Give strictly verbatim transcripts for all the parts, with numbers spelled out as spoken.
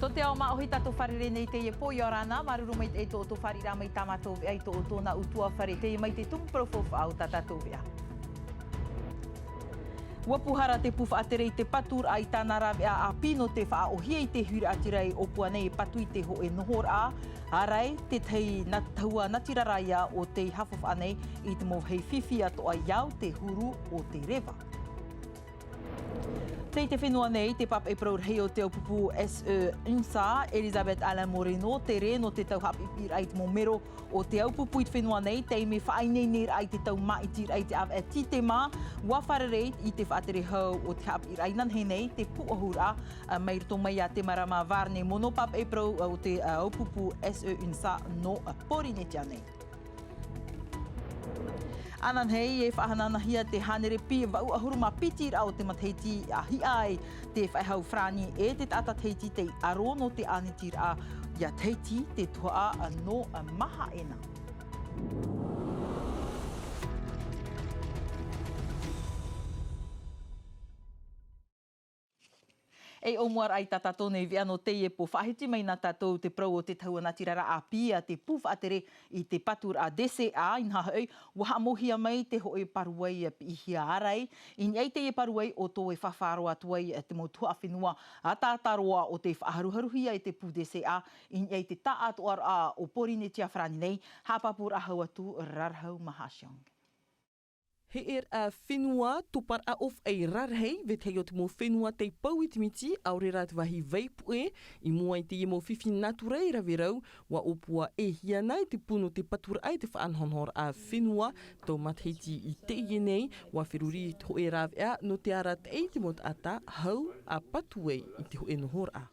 Tō te ao māʻohi tātou fārerei nei teie pō, ʻia ora na, māuruuru maitaʻi tō ʻoutou fāriʻiraʻa mai i tā mātou veʻa i tō ʻoutou nā ʻutuāfare, teie mai te tumu parau faufaʻa o tā tātou veʻa. ʻUa pūhara te pū faʻatere i te paturaʻa i tāna rāveʻa ʻāpī nō te faʻaʻōhie i te huiraʻatira e ʻōpua nei e patu i te hōʻē nohoraʻa, ārai, te tahi nā-, tahua natirara ia o tei haʻafaʻafaʻa nei i te mau vāhi fifi atoʻa i au te huru o te reva. Tei te fenua nei, te pāpaʻi parau rahi o te aupupū S E UNSA, Elisabeth Alain Moreno, tere nō te tau haʻapiʻipiʻiraʻa i te mau mero o te aupupū i te fenua nei, tei mea faʻaineineraʻa i te tau māʻitiraʻa i te ʻāvaʻe Titema, ʻua fārerei i te faʻatere hau o te haʻapiʻiraʻa inanahi nei, te pūʻohuraʻa, ā, mai roto mai iā Temarama Varney Mono, pāpaʻi parau o te, ā, aupupū S E UNSA nō, ā, Pōrīnetia nei. Ananahi, e faʻahanahanahia te hānere pī vaʻu ʻahuru mā piti raʻa o te matahiti ʻa hiʻa ai te faʻehau farāni e te taʻata Tahiti tei ʻaro nō te ʻānitiraʻa iā Tahiti, te tuhaʻa nō Mahaena. E ʻōmuaraʻa i tā tātou nei veʻa nō teie pō, faʻahiti mai na tātou te parau o te tahua natirara ʻāpī a te pū faʻatere i te paturaʻa D C A, inaha hoʻi, ʻua haʻamauhia mai te hōʻē pāruai piʻihia ārai. I niʻa i teie pāruai ʻo tō e faʻaroʻo atu ai te mau tuhaʻa fenua ʻataʻata roa o tei faʻaharuharuhia e te pū D C A, i niʻa i te taʻatoʻaraʻa o Pōrīnetia farāni nei, haʻapāpūraʻa hau atu Rarahau Mahasiong. Heʻeraʻa fenua, toparaʻa ʻōfaʻi rarahi, vetahi o te mau fenua tei pou i te miti, ʻaore rā te vāhi vai puʻe, i mua i teie mau fifi natura e rave rau, ʻua ʻōpua ʻē hia na i te pū nō te paturaʻa i te faʻanahonahoraʻa fenua, tō matahiti i teie nei, ʻua feruri te hōʻē rāveʻa nō te arataʻi i te mau taʻata, hau, ʻa patu ai i te hōʻē nohoraʻa.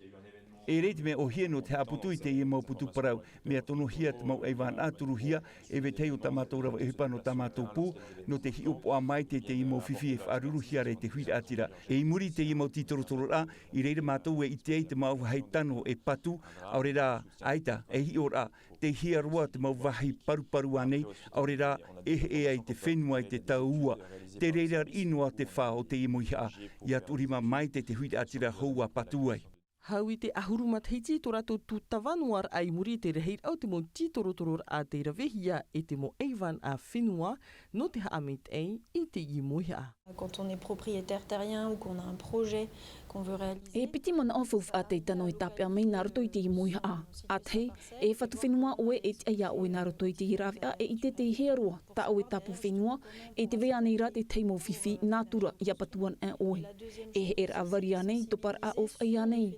E rave te mea ʻōhie nō te haʻaputu i teie mau putu parau, mea tonohia te mau ʻaivānaʻa turuhia, e vetahi o tā mātou rave ʻohipa nō tā mātou pū, nō te hiʻopoʻa mai te, teie mau fifi e faʻaruruhia ra i te huiraʻatira. E i muri i teie mau tītorotororaʻa, i reira mātou e ʻite ai te mau vāhi tano e patu, ʻaore rā, ʻaita, e hiʻoraʻa, tei hea roa te mau vāhi paruparu ānei, ʻaore rā, e heʻe ai te fenua i te tau ua. Te reira riʻi noa te fā o teie mau ihaʻa, ʻia tuʻurima mai te, te huiraʻatira hou ʻa patu ai. Hau i te ʻahuru matahiti tō rātou tūtava noa raʻa i muri i te rahiraʻa o te mau tītorotororaʻa tei ravehia e te mau ʻaivānaʻa fenua nō te haʻamaitaʻi i teie mau ihaʻa. Quand on est propriétaire terrien ou qu'on a un projet qu'on veut réaliser. E piti manaʻo faufaʻa tei tano e tāpeʻa mai nā roto i teie mau ihaʻa. ʻA tahi, e fatu fenua ʻoe e tiʻa iā ʻoe nā roto i teie rāveʻa e ʻite tei hea roa tā ʻoe tāpū fenua, e tē vai ānei rā te tahi mau fifi natura ʻia patu ana ʻoe. E heʻeraʻa vari ānei, toparaʻa ʻōfaʻi ānei.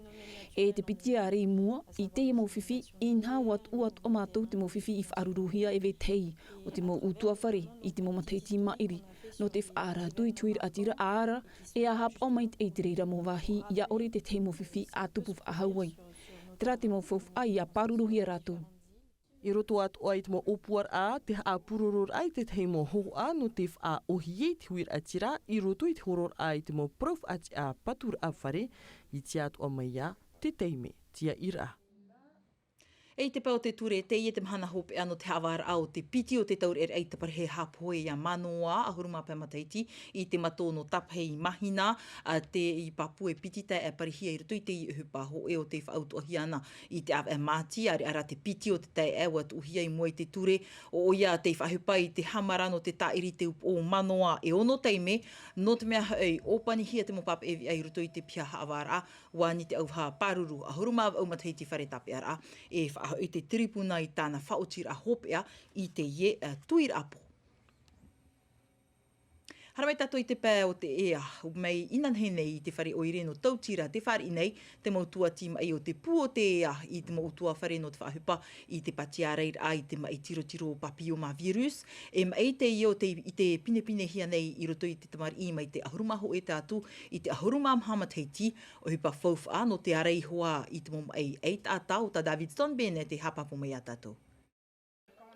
E te piti ārai i mua, i teie mau fifi, inaha ʻua tuʻu atoʻa mātou te mau fifi i faʻaruruhia e vetahi o te mau ʻutuāfare i te mau matahiti maʻiri, nō te faʻaara atu i te huiraʻatira ʻa ara, e ʻa haʻapaʻo maitaʻi i te reira mau vāhi, ʻia ʻore te tahi mau fifi ʻa tupu faʻahou ai. Terā te mau faufaʻa ʻia pāruruhia rātou. I roto atoʻa i te mau ʻōpuaraʻa, te haʻapūrororaʻa i te tahi mau hōhoʻa nō te faʻaʻōhie i te huiraʻatira, i roto i te hororaʻa i te mau parau faʻatiʻa paturaʻa fare, i tiʻa atoʻa mai ia te taime tiaʻiraʻa. E i te pae o te ture, teie te mahana hopeʻa nō te haʻavāraʻa o te piti o te taureʻareʻa i te parahiraʻa haʻapohe iā Manoa, ʻahuru mā pae matahiti, i te mato nō Tapahi i Mahina, ā, tei pāpū e piti taeaʻe parihia i roto i teie ʻohipa hōʻē o tei faʻautuʻahia ana i te ʻāvaʻe Māti, ʻāreʻa rā te piti o te taeaʻe ʻua tuʻuhia i mua i te ture, ʻoia tei faʻaʻohipa i te haʻamara nō te tāʻiri i te upoʻo o Manoa e ono taime, nō te mea hoʻi, ʻōpanihia te mau pāpaʻi veʻa i roto i te piha haʻavāraʻa, ʻua ani te ʻauvaha pāruru, ʻahuru mā vaʻu matahiti fare tāpeʻaraʻa, e faʻahoʻi te tiripuna i tāna faʻaotiraʻa hopeʻa i teie, ā, tuiraʻa pō. Haere mai tātou i te pae o te ea, mai inanahi nei i te fare ʻoire nō Tautira tē fāriʻi nei te mau tuati maʻi o te pū o te ea i te mau ʻutuāfare nō te faʻaʻohipa i te pātiaraʻa i te maʻi tirotiro papillomavirus. E maʻi teie o te, i te pinepinehia nei i roto i te tamariʻi mai te ʻahuru mā hōʻē tae atu i te ʻahuru mā maha matahiti, ʻohipa faufaʻa nō te ārai iho ā i te mau maʻi ʻaitaʻata, ʻo tā Davidson Bennett e haʻapāpū mai iā tātou.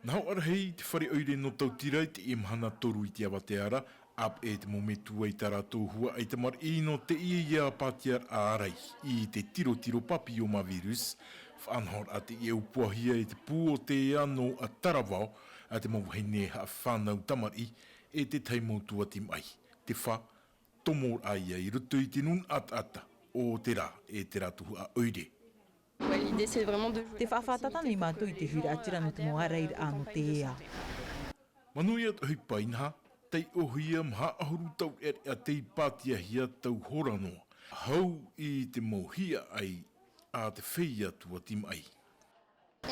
Nā hoʻi rahi te fare ʻoire nō Tautira i teie mahana toru i te avatea ra, ʻāpeʻe te mau metua i tā rātou huaʻai tamariʻi nō teie pātiaraʻa ārai i te tirotiro papillomavirus. Faʻanahoraʻa teie e ʻōpuahia e te pū o te ea nō Taravao, ā te mau vahine haʻafānau tamariʻi, e te tahi mau tuati maʻi. Te fā, tomoraʻa ia i roto i te nūnaʻa taʻata o te rā e te rātou huaʻai ʻoire. Te faʻafātata nei mātou i te huiraʻatira nō te mau ārairaʻa nō te ea. Manuia te ʻohipa inaha, taiʻohia maha ʻahuru taureʻareʻa tei pātiahia tau hora noa. Hau i te mau hiaʻai a te feiā tuatimaʻi. I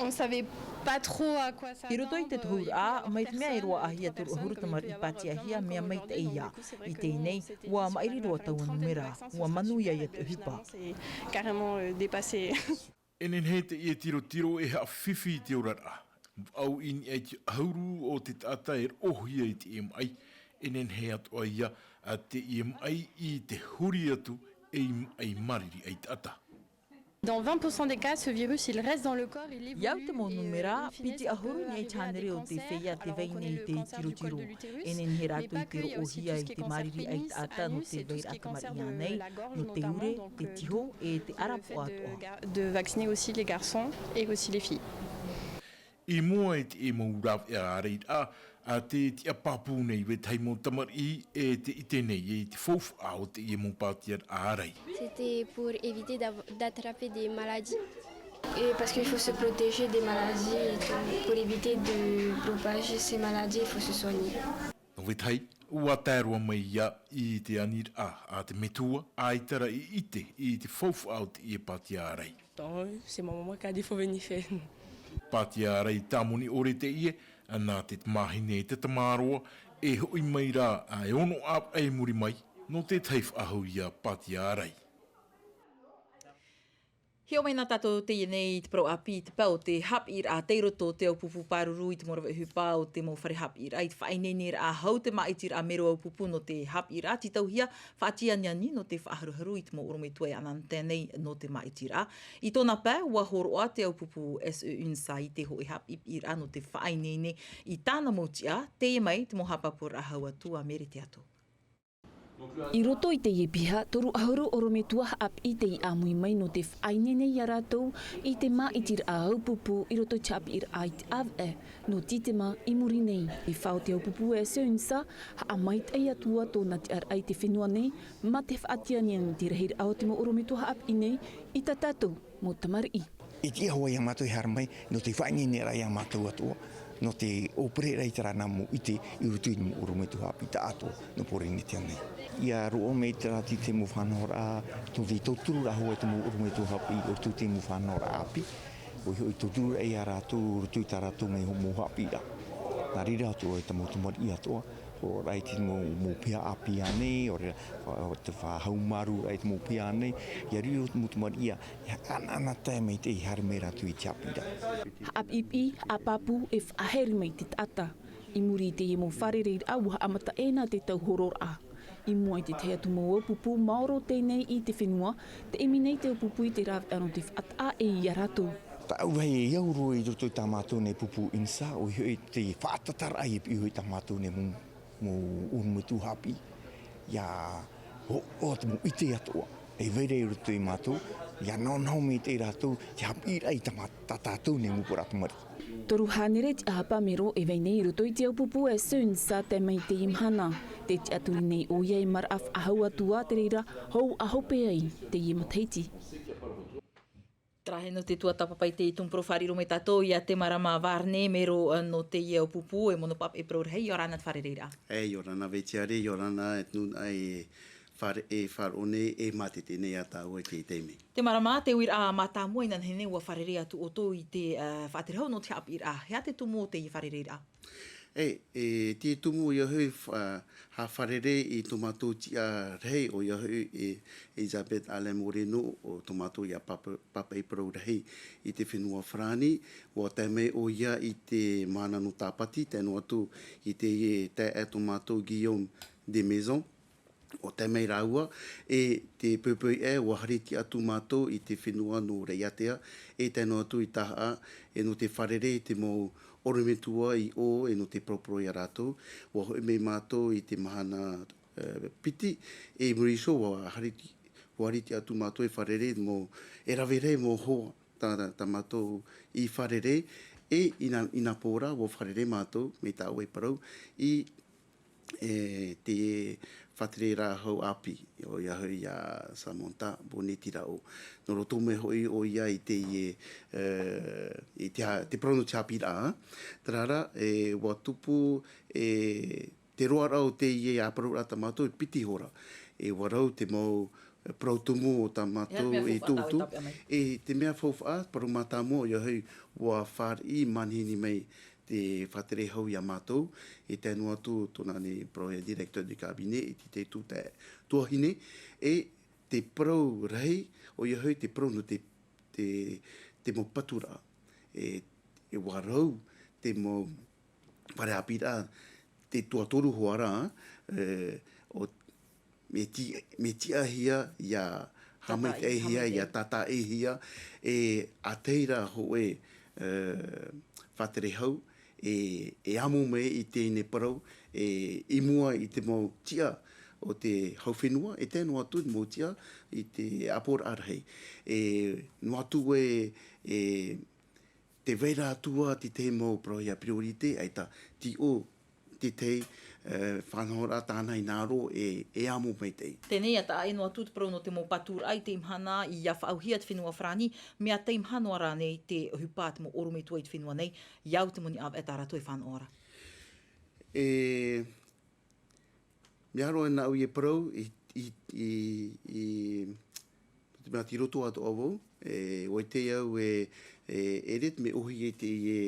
roto i te tohuraʻa, mai te mea e roaʻahia toru ʻahuru tamariʻi pātiahia, mea maitaʻi ia. I teie nei, ua maʻiri roa taua numera, ua manuia ia te ʻohipa. E nehenehe teie tirotiro e haʻafifi i te oraraʻa. Vaʻu i niʻa i te ʻahuru o te taʻata e roʻohia i teie maʻi. E nehenehe atoʻa ia a teie maʻi i te huri atu ei maʻi mariri ai taʻata. Dans vingt pour cent des cas, ce virus, il reste dans le corps, il évolue. I au te mau numera, piti ʻahuru i niʻa i te hānere o te feiā tē vai nei i te tirotiro. E nehenehe rātou i te roʻohia i te mariri ai taʻata nō te vairaʻa tamariʻi ānei, nō te ure, te tiho, e te ʻarapoʻa atoʻa. De vacciner aussi les garçons et aussi les filles. I mua i te mau rāveʻa ārairaʻa, a te tiʻa pāpū nei vetahi mau tamariʻi e te ʻite nei i te faufaʻa o teie mau pātiaraʻa ārai. C'était pour éviter d'av-, d'attraper des maladies. Et parce qu'il faut se protéger des maladies et tout, pour éviter de propager ces maladies, il faut se soigner. Nō vetahi, ua tae roa mai ia i te aniraʻa a te metua, ʻaita rā i ʻite i te faufaʻa o teie pātiarai. Non, c'est ma maman qui a dit faut venir faire. Pātiarai tāmoni ʻore teie, nā te tamāhine e te tamaroa, e hoʻi mai rā, e ono ʻāvaʻe i muri mai, nō te tahi faʻahou ia pātiarai. Hiʻo mai na tātou teie nei i te parau ʻāpī i te pae o te haʻapiʻiraʻa tei roto o te aupupu pāruru i te mau rāveʻa ʻohipa o te mau fare haʻapiʻiraʻa i te faʻaineineraʻa hau te māʻitiraʻa mero aupupu nō te haʻapiʻiraʻa tītauhia faʻatianiani nō te faʻaharuharu i te mau ʻorometua e ʻanaʻanatae nei nō te māʻitiraʻa. I tōna pae, ua hōroʻa te aupupu S E UNSA i te hōʻē haʻapiʻiraʻa nō te faʻaineine i tāna mau tiʻa, teie mai te mau haʻapāpūraʻa hau atu a Mere Teato. I roto i teie piha, toru ʻahuru ʻorometua haʻapiʻi tei ʻāmui mai nō te faʻaineine ia rātou i te māʻitiraʻa aupupu i roto i te haʻapiʻiraʻa i te ʻāvaʻe nō Tītema i muri nei. I fā o te aupupu S E UNSA, haʻamaitaʻi atu ā tōna tiʻaraʻa i te fenua nei, mā te faʻatianiani i te rahiraʻa o te mau ʻorometua haʻapiʻi nei i tā tātou mau tamariʻi. E tiʻa hoʻi ia mātou e haere mai, nō te faʻaineineraʻa ia mātou atoʻa, nō te ʻōpereraʻa i terā nā mau ʻite i roto i te mau ʻorometua haʻapiʻi taʻatoʻa nō Pōrīnetia nei. ʻIa roaʻa mai terā te mau faʻanahoraʻa, tō te tautururaʻa hoʻi te mau ʻorometua haʻapiʻi, i roto i te mau faʻanahoraʻa ʻāpī, ʻoia hoʻi tautururaʻa ia rātou, i roto i tā rātou mau haʻapiʻiraʻa. Nā reira atoʻa e te mau tamariʻi atoʻa, ʻo rā i te mau, mau piha ʻāpī ānei, ʻo reira, ʻo te faʻahaumārūraʻa i te mau piha ānei, ʻia riro te mau tamariʻi, ʻia ʻanaʻanatae mai te haere mai rātou i te haʻapiʻiraʻa. Haʻapiʻipiʻi, haʻapāpū e faʻahaere mai te taʻata. I muri i teie mau fārereiraʻa, ua haʻamata ʻē na te tauhororaʻa. I mua i te tahi atu mau aupupu, maoro teie nei i te fenua, te ʻimi nei te aupupu i te rāveʻa nō te faʻataʻa ʻē ia rātou. Tāʻu vāhi e au roa i roto i tā mātou nei pupu UNSA, ʻoia hoʻi te faʻatataraʻa i piʻi hoʻi tā mātou nei mau, mau ʻorometua haʻapiʻi. ʻIa hōroʻa te mau ʻite atoʻa e vai ra i roto ia mātou, ʻia nahonaho mai te rātou, te haʻapiʻiraʻa i tā mā-, tā tātou nei mau pupu tamariʻi. Toru hānere tiʻahapa mero e vai nei i roto i te aupupu S E UNSA tae mai i teie mahana. Tē tiʻaturi nei ʻoia e maraʻa faʻahou atu ā te reira, hou ʻa hope ai teie matahiti. Terā hoʻi nō te tuatāpapa i te tumu parau, fāriʻi roa mai tātou ia Temarama Varney, mero, ā, nō teie aupupu, e mono pāpaʻi parau rahi, ʻia ora na te fārereiraʻa. E, ʻia ora na Vetiare, ʻia ora na e te nūnaʻa e fāre-, e faʻaroʻo nei, e mātete nei ia tāua i teie taime. Temarama, te uiraʻa mātāmua inānahi nei ʻua fārerei atu ʻoutou i te, ā, faʻaterehau nō te haʻapiʻiraʻa. He aha te tumu o teie fārereiraʻa? E, e, te tumu ʻoia hoʻi fa-, haʻafārerei i tō mātou tiʻa rahi, ʻoia hoʻi e Elisabeth Alain Moreno, ʻo tō mātou ia pāpa-, pāpaʻi parau rahi i te fenua Farāni, ʻua tae mai ʻoia i te mahana nō Tāpati, tae noa atu i te, e, taeaʻe tō mātou Guillaume de Maison. ʻUa tae mai rāua, e te poʻipoʻi aʻe, ʻua haere atu mātou i te fenua nō Raʻiātea, e tae noa atu i Tahaʻa, e nō te fārerei i te mau ʻorometua i ʻō, e nō te paraparau ia rātou. ʻUa hoʻi mai mātou i te mahana, e, piti, e i muri iho, ʻua haere, ʻua haere atu mātou e fārerei mau, e rave rahi mau hoa tā, tā, tā mātou i fārerei, e i nā, i nā pō ra, ʻua fārerei mātou, mai tāʻu e parau, i e te faʻatereraʻa hau ʻāpī, ʻoia hoʻi iā Samantha Bonetti Rao. Nō roto mai hoʻi ʻoia i te, e, i te, te parau nō te haʻapiʻiraʻa, terā rā, e, ʻua tupu, e, te roaraʻa o teie ʻāparauraʻa tā mātou e piti hora. E ʻua rau te mau parau tumu o tā mātou e tūtū. E te mea faufaʻa, parau mātāmua, ʻoia hoʻi, ʻua fāriʻi manihini mai te faʻatere hau iā mātou, e tae noa atu tōna nei parau e directeur de cabinet, e te, te tū te tuahine, e te parau rahi, ʻoia hoʻi te parau nō te, te, te mau paturaʻa. E, e ʻua rau te mau fare haʻapiʻiraʻa, te tuatoru hoʻi rā, e, ʻo, me ti-, me tiʻahia ʻia haʻamaitaʻihia, ʻia tātaʻihia, e ʻa tahi rā hoʻi, e, faʻatere hau, e, e amo mai i teie nei parau, e, i mua i te mau tiʻa o te hau fenua, e tae noa atu te mau tiʻa i te ʻāpoʻoraʻa rahi. E, noa atu e, e, tē vai ra atoʻa te tahi mau parau ʻia priorité, ʻaita, tīʻo te tahi, e, faʻanahoraʻa tāna hinaʻaro e, e amo maitaʻi. Teie nei, ʻa taʻa ʻē noa atu te parau nō te mau paturaʻa i teie mahana, ʻia faʻaauhia te fenua Farāni, mea tae mahana noa rānei te ʻohipa a te mau ʻorometua i te fenua nei, ʻia au te moni ʻāvaʻe tā rātou e fānaʻo ra. E, mea roa nā ʻoe e parau i, i, i, i, te mea i roto atoʻa vau, e, ʻua ʻite au e, e, e rite mea ʻohi e teie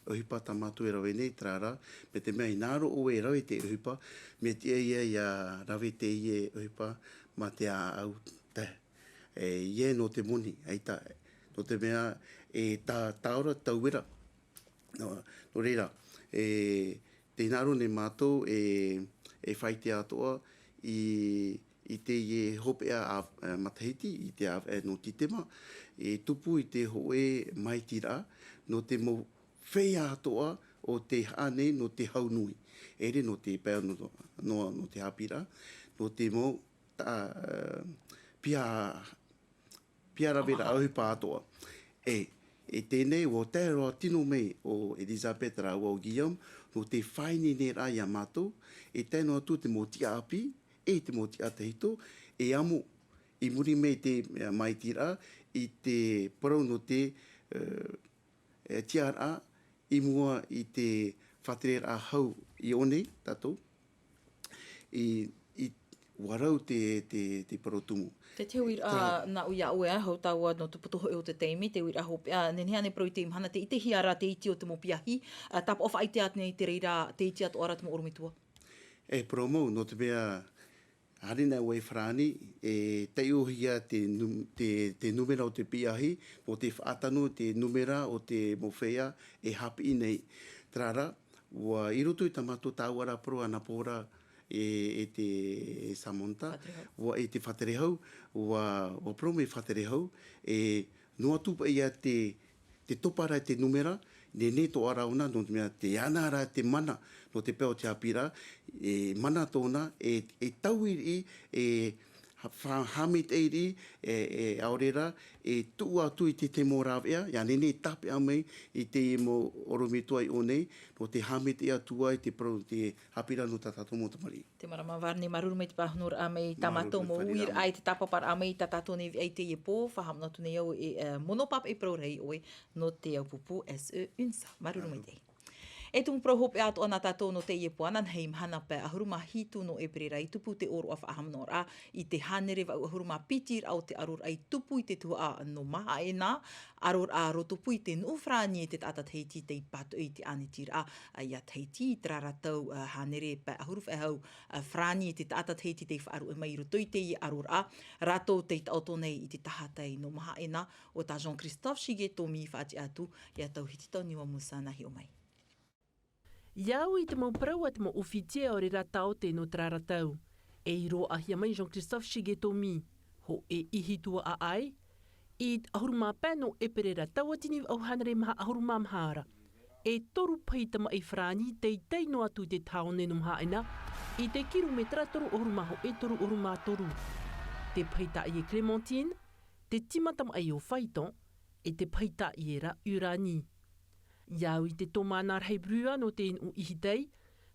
ʻohipa tā mātou e rave nei, terā rā, mai te mea hinaʻaro ʻoe e rave i te ʻohipa, mea tiʻa ïa ʻia rave teie ʻohipa mā te ʻāʻau tae. E, ʻia nō te moni, ʻaita, nō te mea e tā, tāora tauera. Nō, nō reira, e, tē hinaʻaro nei mātou e, e faʻaʻite atoʻa i, i teie hopeʻa a, e, matahiti, i te ʻāvaʻe nō Tītema, e tupu i te hōʻē māitiraʻa, nō te mau feiā atoʻa o te haʻa nei nō te hau nui. ʻEʻere nō te pae noa, nō, nō te haʻapiʻiraʻa, nō te mau tā, e, piha piha rave ra ʻohipa atoʻa. E, e teie nei, ʻua tae roa tino mai ʻo Elizabeth rāua ʻo Guillaume, nō te faʻaineineraʻa iā mātou, e tae noa atu te mau tiʻa ʻāpī, e te mau tiʻa tahito, e amo, i muri mai te, e, māitiraʻa, i te parau nō te, e, e tiʻaraʻa, i mua i te faʻatereraʻa hau i ʻō nei, tātou, i, i ʻua rau te, te, te parau tumu. Te uiraʻa, nā ʻoe, ʻoia, hau tāua nō te poto hoʻi o te taime, te uiraʻa hopeʻa, nehenehe ānei parau i teie mahana, tē ʻitehia ra te iti o te mau piahi, ā, tāpaʻo faʻaʻite atu nei te reira, tē ʻite atoʻa ra te mau ʻorometua. E parau mau, nō te mea, haere nei ʻoe i Farāni, e taiʻohia te num-, te, te numera o te piahi, nō te faʻatano te numera o te mau feiā e haʻapiʻi nei. Terā rā, ʻua i roto i tā mātou tāuʻaraʻa parau anapō ra e, e te Samantha, faʻatere hau. ʻUa, e te faʻatere hau, ʻua, ʻua parau mai faʻatere hau, e noa atu paʻi ïa te, te topa ra te numera, nehenehe atoʻa ra ʻōna, nō te mea tē ana ra te mana, nō te pae o te haʻapiʻiraʻa, e mana tōna, e, e taui riʻi, e ha-, fa-, haʻamaitaʻi riʻi, e, e ʻaore rā, e tuʻu atu i te tahi mau rāveʻa, ʻia nehenehe e tāpeʻa mai i te mau ʻorometua i ʻō nei, nō te haʻamaitaʻi atu ai te parau, te haʻapiʻiraʻa nō tā tātou mau tamariʻi. Te marama Varney, māuruuru maitaʻi te pāhonoraʻa mai i tā mātou mau uiraʻa, i te tāpaparaʻa mai i tā tātou nei viʻa i teie pō, faʻahaʻamanaʻo atu nei au e, e, mono pāpaʻi parau rahi ʻoe nō te au pupu S E UNSA. Māuruuru maitaʻi. E tumu parau hopeʻa atoʻa nā tātou nō teie pō, ananahi mahana pae ʻahuru mā hitu nō ʻEperēra i tupu te ʻōroʻa faʻahaʻamanaʻoraʻa i te hānere vaʻu ʻahuru mā piti raʻa o te ʻaroraʻa i tupu i te tuhaʻa nō Mahaʻena, ʻaroraʻa rotopū i te nuʻu Farāni e te taʻata Tahiti tei pātoʻi i te ʻānitiraʻa, ā, iā Tahiti, i terā ra tau, ā, hānere pae ʻahuru faʻehau, ā, Farāni e te taʻata Tahiti tei faʻaruʻe mai i roto i teie ʻaroraʻa, rātou tei taʻoto nei i te tahatai nō Mahaʻena, ʻo tā Jean-Christophe Shigetomi faʻatiʻa atu iā Tauhiti Tauniua Musa nā hiʻo mai. ʻIa au i te mau parau a te mau ʻōfītie o reira taote nō terā ra tau. E i roaʻahia mai Jean-Christophe Shigetomi, hōʻē ihi tuaʻa ʻāʻai, i te ʻahuru mā pae nō ʻEperēra, tautini vaʻu hānere maha ʻahuru mā maha ra. E toru pahi tamaʻi Farāni teitei noa atu i te tāone nō Mahaʻena, i te kirometera toru ʻahuru mā hōʻē, toru ʻahuru mā toru. Te pahi tāʻie Clémentine, te tīma tamaʻi ʻo Phaéton, e te pahi tāʻie ra Uranie. ʻIa au i te tōmāna rahi Brua nō te nuʻu ihi tei,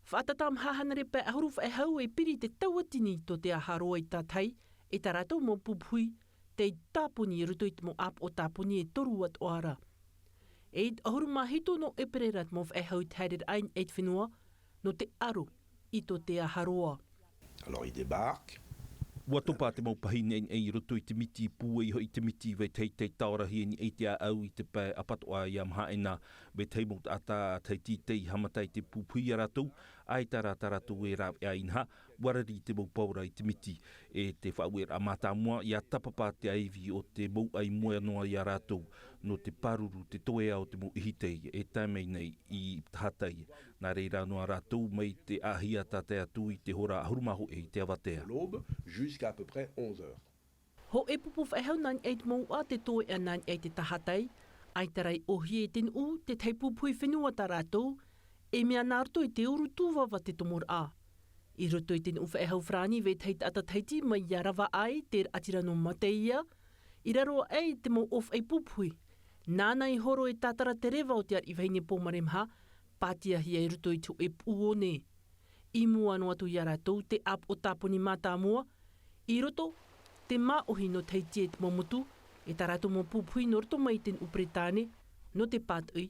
Faʻatata maha hānere pae ʻahuru faʻehau e piri te tauatini tō te aharoa i tātahi e tā rātou mau pupuhi tei tāpuni i roto i te mau ʻāpoʻo tāpuni e toru atoʻa ra. E ʻahuru mā hitu nō ʻeperēra te mau faʻehau i te haereraʻa i te fenua nō te aro i tō te aharoa. Alors, il débarque. Ua topa te mau pahi neʻineʻi i roto i te miti, pūai hoʻi te miti, vetahi tei taorahia i te ʻāʻau i te pae ʻapatoʻa ia mahaʻena, vetahi mau taʻata tahiti tei haʻamata i te pupuhi ia rātou, ʻaita rā tā rātou e rāveʻa inaha, ua rari te mau paura i te miti. E te faʻaueraʻa mātāmua ia tapapa te aivi o te mau ʻai moe noa ia rātou nō te pāruru te toea o te mau ʻihi tei e tae mai nei i tahatai. Nā reira noa rātou mai te ʻāhia tātae atu i te hora ʻahuru mā hōʻē i te avatea. L'aube jusqu'à à peu près onze heures. Hōʻē pupu faʻehau nā niʻa i te mouʻa, te toea nā niʻa i te tahatai, ʻaita rā i ʻōhie e te nuʻu, tētahi pupuhi fenua tā rātou, e mea nā roto i te uru tūvava te tomoraʻa. I roto i te nuʻu faʻehau farāni, vetahi taʻata tahiti mai ia rava ai te raʻatira nō mateia, i raro aʻe i te mau ʻōfaʻi pupuhi. Nāna i horo e tātara te reva o te ariʻi vahine pōmare maha, pātiahia i roto i te hōʻē puʻu one. I mua noa atu ia rātou te ʻāpoʻo tāpuni mātāmua, i roto te māʻohi nō tahiti e te mau motu, e tā rātou mau pupuhi nō roto mai i te nuʻu peretāne, nō te pātoʻi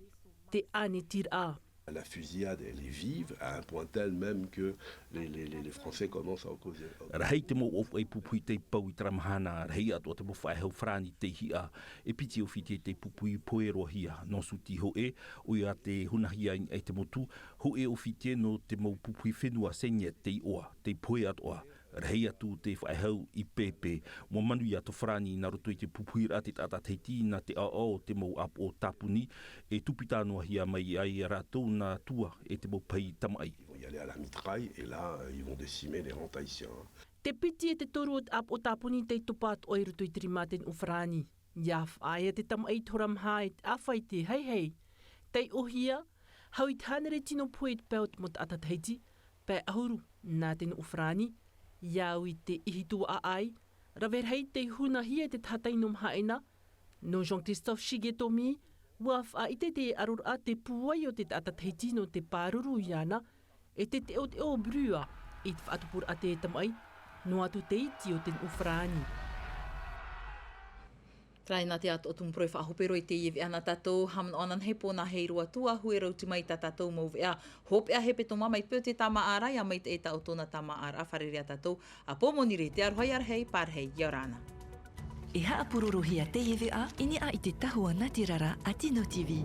te ʻānetiraʻa. La fusillade, elle est vive à un point tel même que les, les, les, les Français commencent à causer. Rahi te mau ʻōfaʻi pupuhi tei pau i terā mahana, rahi atoʻa te mau faʻehau farāni tei hiʻa. E piti ʻōfiti tei pupuhi pohe roa hia nō suti hōʻē, ʻoia te hunahia i te motu. Hōʻē ʻōfiti nō te mau pupuhi fenua seniet tei ʻoa, tei pohe atoʻa. Rahi atu te faʻehau i pēpē. Ua manuia tō farāni nā roto i te pupuhiraʻa te taʻata tahiti nā te ʻaoʻao o te mau ʻāpoʻo tāpuni, e tūpita noa hia mai ai rātou nā tua e te mau pahi tamaʻi. Ils vont y aller à la mitraille et là, ils vont décimer les rangs tahitiens. Te piti e te toru o te ʻāpoʻo tāpuni tei topa atoʻa i roto i te rima a te nuʻu farāni. Ia faʻaea te tamaʻi i te hora maha e te ʻāfa i te heihei. Tei ʻōhia, hau i te hānere tino pohe i te pae o te mau taʻata tahiti, pae ʻahuru nā te nuʻu farāni. Ia au i te ʻihi tuaʻa ʻai, rave rahi tei hunahia e te tahatai nō mahaʻena, nō Jean-Christophe Shigetomi, ua faʻaʻite te aroraʻa te pūai o te taʻata tahiti nō te pāruru iāna, e te teʻoteʻo brua i te faʻatupuraʻa te tamaʻi, noa atu te iti o te nuʻu farāni. Terā ïa te atoʻa tumu parau e faʻahope roa i teie veʻa nā tātou, haʻamanaʻo anaʻe pō nā hei roa atu ā, hue rau tū mai tā tātou mau veʻa, hopeʻa hepetoma mai peu te tāmāʻaraʻa, ia maitaʻi tā ʻoutou nā tāmāʻaraʻa, fārerei ā tātou, ʻāpō moni ra, te aroha ia rahi, pārahi, ʻia ora na. E haʻapurorohia teie veʻa i niʻa i te tahua nātirara a Tino TV.